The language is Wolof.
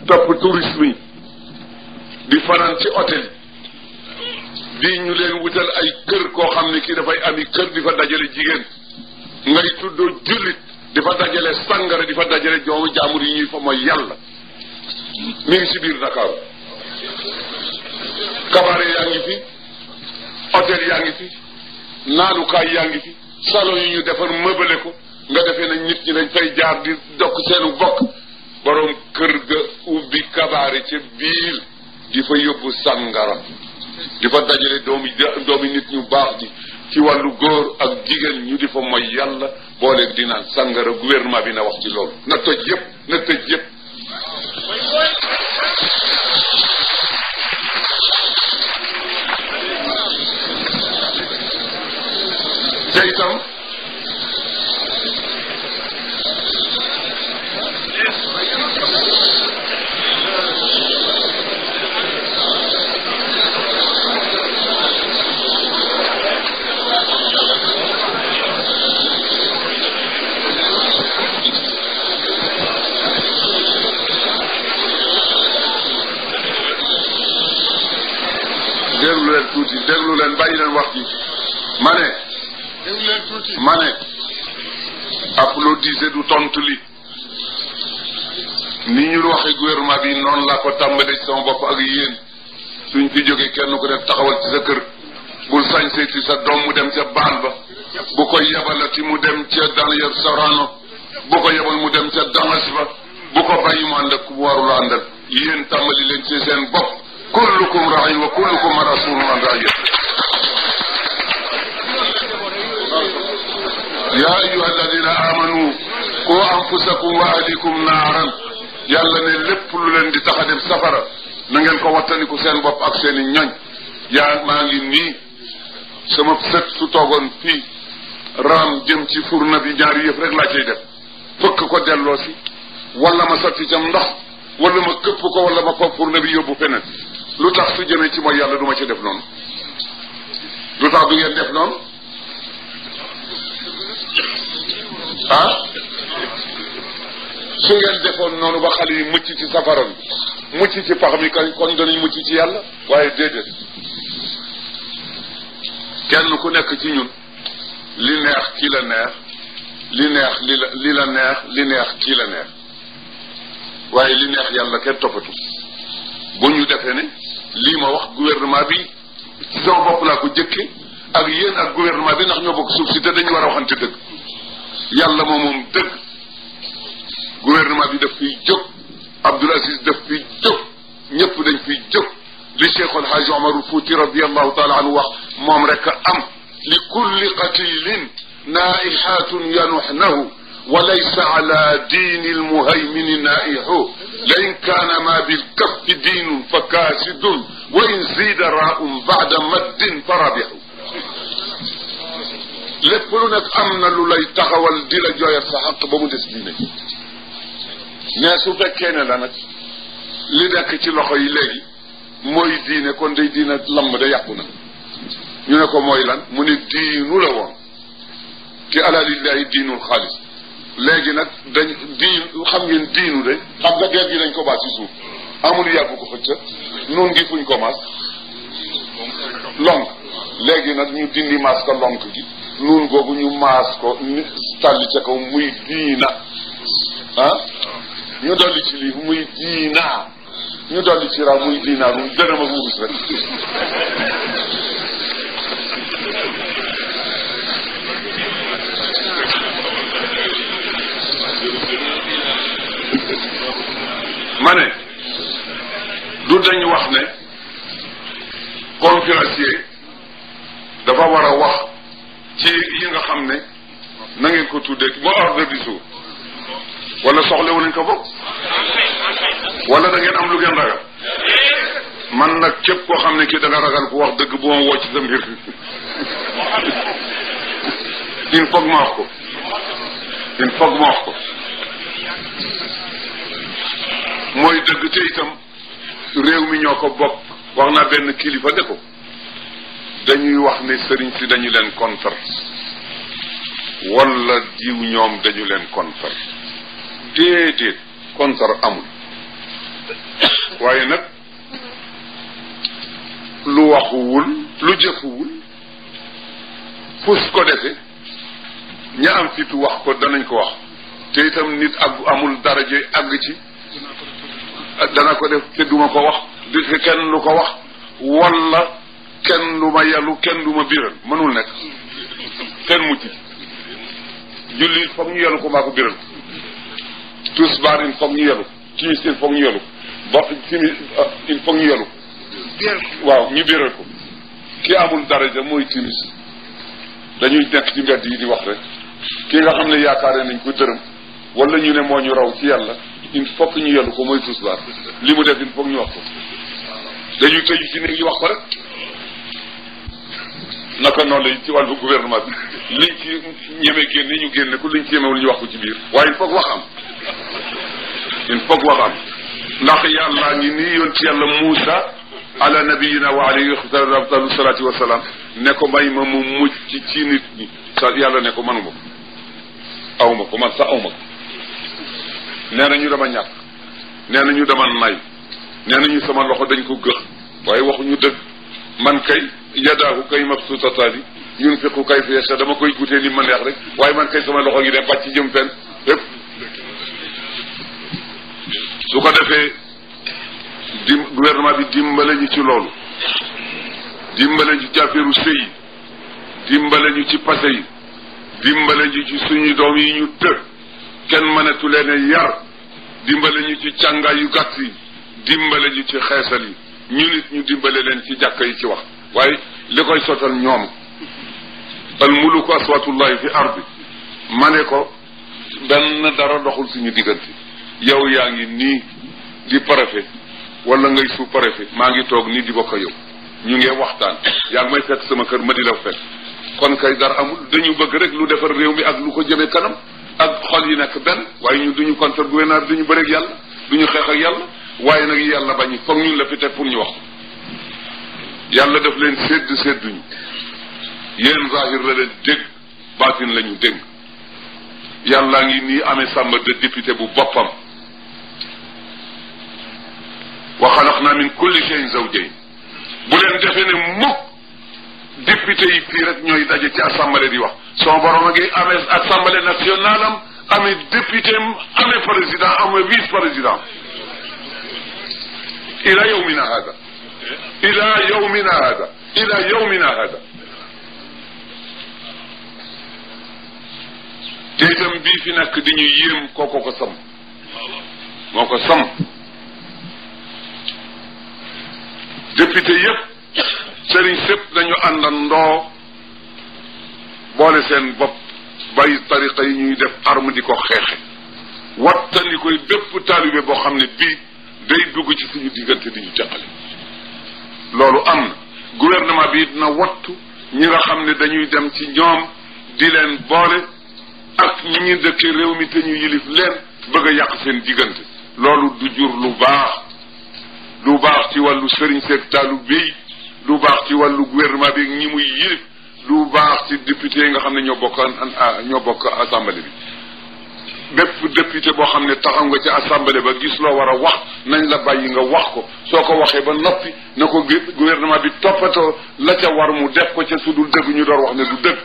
topp tourisme yi di fanaan ci hôtel di ñu leen wutal ay kër koo xam ne kii dafay ami kër di fa dajale jigéen ngay tuddoo jullit di fa dajale sangara di fa dajale joomu jaamur yi ñuy fa mooy yàlla mi ngi ci biir Dakar cabaret yaa ngi fi hôtel yaa ngi fi naanukaay yaa ngi fi salon yi ñu defar mëbale ko nga defee nañ nit ñi dañ fay jaar di dokk seenu bokk boroom kër ga ubbi cabaret ca biir di fa yóbbu sangara di fa dajale doomi nit ñu baax ji ci wàllu góor ak jigéen ñu di fa mooy yàlla booleeg di naan sangara gouvernement bi na wax ci loolu na tëj yépp na tëj yépp te itam déglu leen tuuti déglu leen bàyyi leen wax ji ma ne ma ne applaudissez du tontu li ni ñu waxee gouvernement bi noonu laa ko tàmbalee ci sama bopp ak yéen suñ fi jógee kenn ku def taxawal ci sa kër bul sañseeti sa doom mu dem ca baal ba bu ko yebalati mu dem ca Daniel Sorano bu ko yebal mu dem ca Damas ba bu ko bàyyi mu ànd ak ku warul àndal yéen tàmbali leen ci seen bopp kullukum ra'i wa kullukum mas'ulun an ra'iyatihi ya ayyuha alladina amanu qu anfusakum wa ahlikum naaran yàlla ne lépp lu leen di tax a dem safara na ngeen ko wattandiku seen bopp ak seen i ñoñ yaa maa ngi nii sama sët su toogoon fii raam jëm ci furna bi ñaari yëf rek laa cay def fëkk ko delloo si wala ma sotti cam ndox wala ma këpp ko wala ma foog furna bi yóbbu feneen lu tax su jëmee ci mooy yàlla du ma ci def noonu lu tax du ngeen def noonu ah su ngeen defoon noonu ba xale yi mucc ci safara bi mucc ci pax mi kon danañ mucc ci yàlla waaye déedéet kenn ku nekk ci ñun li neex kii la neex li neex li la neex li neex kii la neex waaye li neex yàlla kenn toppatu bu ñu defee ne lii ma wax gouvernement bi ci sama bopp laa ko jëkke ak yéen ak gouvernement bi ndax ñoo bokk suuf si te dañu war a waxante dëgg yàlla moom dëgg gouvernement bi daf fiy jóg Abdoul Aziz daf fiy jóg ñëpp dañ fiy jóg li Cheikh El Hadj Omarul Fouti radiallahu taala anhu wax moom rek am li kulli qatilin naihatun yanuxnahu wa laysa ala diini almuhaymini naihu la in kaana ma bilkaffi diinun fa kaasidun wa in zida raun bada maddin fa rabixu lépp lu nekk am na lu lay taxawal di la jooyal sa xaq ba mu des diine mais su fekkee ne la nag li nekk ci loxo yi léegi mooy diine kon day diine lamb da yàqu na ñu ne ko mooy lan mu ne diinu la woon ki ala lillahi diinul xaalis léegi nag dañ diin xam ngeen diinu de xam nga der gi dañ ko baas ci suuf amul yàggu ko xëcca noonu ngi fuñ ko maas lonk léegi nag ñu dindi maas ko lonk gi nuun googu ñu maas ko tàlli ca kaw muy diina ah ñu dolli ci lii muy diina ñu dolli ci raw muy diina muy dërëm ak wurus rek ma ne du dañ wax ne conférencier dafa war a wax ci yi nga xam ne na ngeen ko tuddee ba ordre du jour wala soxlewu nañ ko bokk wala da ngeen am lu ngeen ragal man nag képp koo xam ne kii da nga ragal ku wax dëgg bu ma woo ci sa mbir il faut ma wax ko il faut ma wax ko mooy dëgg te itam réew mi ñoo ko bokk wax naa benn kilifa de ko dañuy wax ne sëriñ si dañu leen contre wala diw ñoom dañu leen contre déedéet contre amul waaye nag lu waxuwul lu jëfuwul fus ko defe ña am fitu wax ko danañ ko wax te itam nit amul daraje àgg ci dana ko def te duma ko wax di kenn lu ko wax wala kenn lu ma yelu kenn du ma biral mënul nekk kenn mucc julli il foog ñu yelu ko maa ko biral tisbaar il foog ñu yelu timis il foog ñu yelu ba timis il foog ñu yelu waaw ñu biral ko ki amul daraja mooy timis dañuy nekk ci mbedd yi di wax rek ki nga xam ne yaakaare nañ ko dërëm wala ñu ne moo ñu raw ci yàlla il faut que ñu yelu ko mooy tisbaar li mu def il faut ñu wax ko dañuy tëju ci néeg yi wax ko rek naka noonu la ci wàllu gouvernement bi liñ ci ñeme génne ñu génne ko liñ ci ñemewul ñu wax ko ci biir waaye il faut wax am il faut wax am ndax yàllaa ngi nii yoon ci yàlla Muusa ala nabiyina wa alayhi afdalu salaati wa salaam ne ko may ma mu mucc ci nit ñi sa yàlla ne ko manuma ko awma ko man sax awma ko nee nañu dama ñàkk nee nañu dama nay nee nañu sama loxo dañ ko gëx waaye waxuñu dëgg man kay yadaahu kay mabsuutataani yunfiqu kayfa yashaa dama koy gutee ni ma neex rek waaye man kay sama loxo ngi dem bàcc jëm fenn lépp su ko defee gouvernement bi dimbale ñu ci loolu dimbale ñu ci affaire sëy yi dimbale ñu ci passé yi dimbale ñu ci suñu doom yi ñu të kenn mënatu leen yar dimbale ñu ci càngaay yu gàtt yi dimbale ñu ci xeesal yi ñu nit ñu dimbale leen ci jàkka yi ci wax waaye li koy sotal ñoom al muluku aswatullahi fi ardi ma ne ko benn dara doxul suñu diggante yow yaa ngi nii di préfet wala ngay sous préfet maa ngi toog nii di bokk yow ñu ngi waxtaan yaa ngi may fekk sama kër ma di la fekk kon kay dara amul dañu bëgg rek lu defar réew mi ak lu ko jëme kanam ak xol yi nekk benn waaye ñu duñu contre gouvernement duñu bëreeg yàlla duñu xeex ak yàlla waaye nag yàlla bañu foog ñun la fi teg pour ñu wax yàlla daf leen sédduñu yéen zahir la leen dégg baatin la ñu dégg yàllaa ngi nii amee sàmba de député bu boppam wa xalaqna min kulli shay'in zawjayn bu leen defee ne mukk député yi fii rek ñooy daje ci assemblée di wax son borom a ngi amee assemblée nationale am amee député am amee président amee vice président ila yawmina hada ila yawmina hada ila yawmina hada te itam bii fi nekk di ñu yéem kooko ko sam moo ko sam député yépp sëriñ sépp dañu àndandoo boole seen bopp bàyyi tariqa yi ñuy def arme di ko xeexe wattandi koy bépp taalibe boo xam ne bii day dugg ci suñu diggante di ñu jàqale loolu am na gouvernement bi dina wattu ñi nga xam ne dañuy dem ci ñoom di leen boole ak ñi ñu dëkkee réew mi te ñu yilif leen bëgg a yàq seen diggante loolu du jur lu baax ci wàllu sëriñ seeg taalibe yi lu baax ci wàllu gouvernement bi ñi muy yilif lu baax ci député yi nga xam ne ñoo bokk assemblée bi bépp député boo xam ne taxaw nga ci assemblée ba gis loo war a wax nañ la bàyyi nga wax ko soo ko waxee ba noppi na ko gouvernement bi toppatoo la ca war mu def ko ca su dul dëgg ñu door wax ne du dëgg